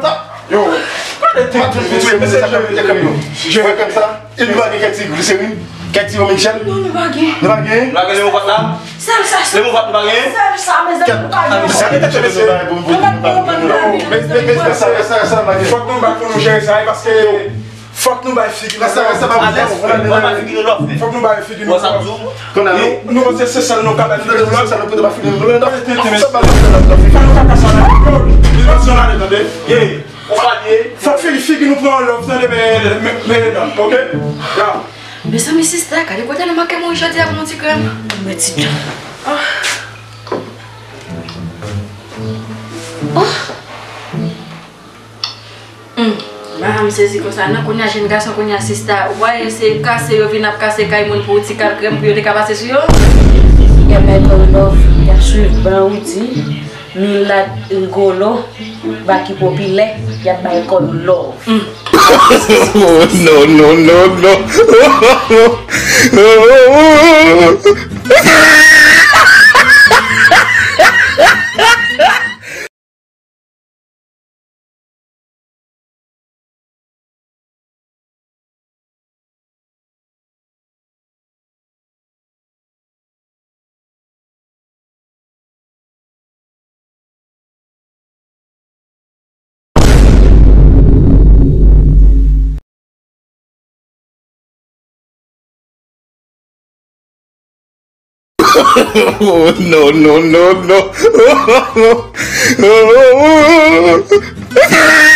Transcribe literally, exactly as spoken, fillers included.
kontan. Yo. Mwen tou, mwen tou, mwen tou, mwen tou, mwen tou, mwen tou. Wè kèm sa? E nou pa gen kèk ti gliserin? Kèk ti Romichel? Non, nou pa gen. Nou pa gen? Nou pa gen lemon vwat la? Sèl sa, sèl. Lemon vwat nou pa gen? Sèl sa, mezanmi, nou pa gen. Sa gen tèt mesye. Mwen pa konprann bagay. Fòk nou bat pou nou jere sa, paske fòk nou bay figi nou love. Alèz, frè, mwen pa figi nou love, men. Fòk nou bay figi nou love. Wè sa m di w? Nou, nou panse se sèl nou ka bay figi nou love. Fè nou pa kase la. Yo, li pa sou ale, tande. Ye, ou pa ye. Fòk figi, figi nou pran love, tande, men, men, men, ok? Ya. Mezanmi, sista, gade kote nou manke mouri jodi a pou yon ti krèm. Mwen ti jan. Oh. Hmm. Mara, m sezi konsa. Non, kounye a, jèn gason, kounye a, sista. Ou pa wè se kase yo vin ap kase kay moun pou ti kal krèm pou yo te ka pase sou yo? Yè mèt love, y ap swiv ban ou di. Milat rigolo, va ki popilè, y ap bay kò yo love. Oh, no, no, no, no. Oh, no, no, no, no.